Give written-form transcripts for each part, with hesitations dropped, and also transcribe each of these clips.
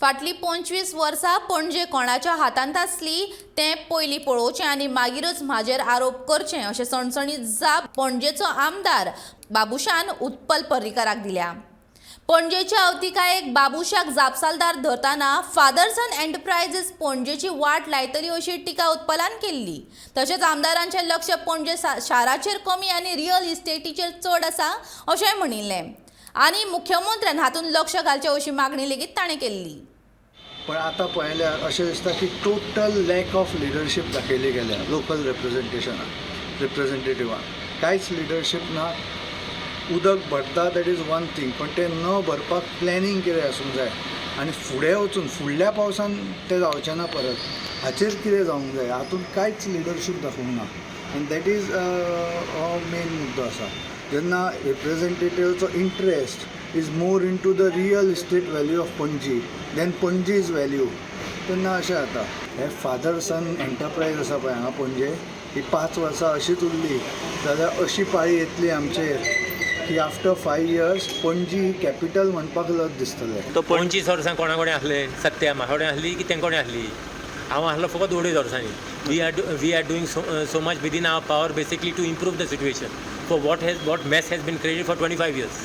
फाटलीं 25 वर्सां पणजे कोणाच्या हातांत आसली तें पयलीं पळोवचें आनी मागीरच म्हाजेर आरोप करचे, अशें सणसणीत जाप पणजेचो आमदार बाबुशान उत्पल पर्रीकाराक दिल्या. पणजेच्या अवतिकायेक बाबुशाक जापसालदार धरतना फादरसन एंटरप्रायझीस पणजेची वाट लायतली अशी टिका उत्पलान केल्ली. तशेंच आमदारांचें लक्ष पणजे शाराचेर कमी आनी रियल इस्टेटीचेर चड आसा अशेंय म्हणिल्लें आनी मुख्यमंत्र्यान हातूंत लक्ष घालचें अशी मागणी लेगीत ताणें केल्ली. पण आतां पळयल्यार अशें दिसता की टोटल लॅक ऑफ लिडरशीप दाखयली गेल्या लोकल रिप्रेझेंटेशनान, रिप्रेझेंटेटिवान. कांयच लिडरशीप ना. उदक भरता, that is one thing, पण तें न भरपाक प्लॅनिंग कितें आसूंक जाय आनी फुडें वचून फुडल्या पावसान तें जावचें ना परत, हाचेर कितें जावंक जाय. हातूंत कांयच लिडरशीप दाखोवंक ना आनी that is हो मेन मुद्दो आसा. जेन्ना रिप्रेझेंटेटिव्हचो interest is more into the real estate value of Panaji than Panaji's value, तेन्ना अशें जाता. हे फादर सन एंटरप्रायज आसा पळय हांगा पणजे, ही 5 वर्सां अशीच उरली जाल्यार अशी पाळी येतली आमचेर की आफ्टर 5 इयर्स पणजी ही कॅपिटल म्हणपाक लज दिसतलें. तो 25 वर्सां कोणा कडेन आसले सत्या, म्हाका कडेन आसली की तेंक कडेन आसली? हांव आसलो फकत 2.5 वर्सांनी. We are doing so much within our power basically to improve the situation for what mess has been created for 25 years.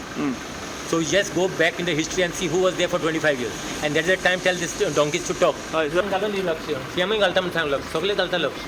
So just go back in the history and see who was there for 25 years. And that's the time tell this donkeys to talk. हय sir. घालून दी लक्ष. सीएमय घालता म्हण सांग लक्ष, सगळे घालता लक्ष.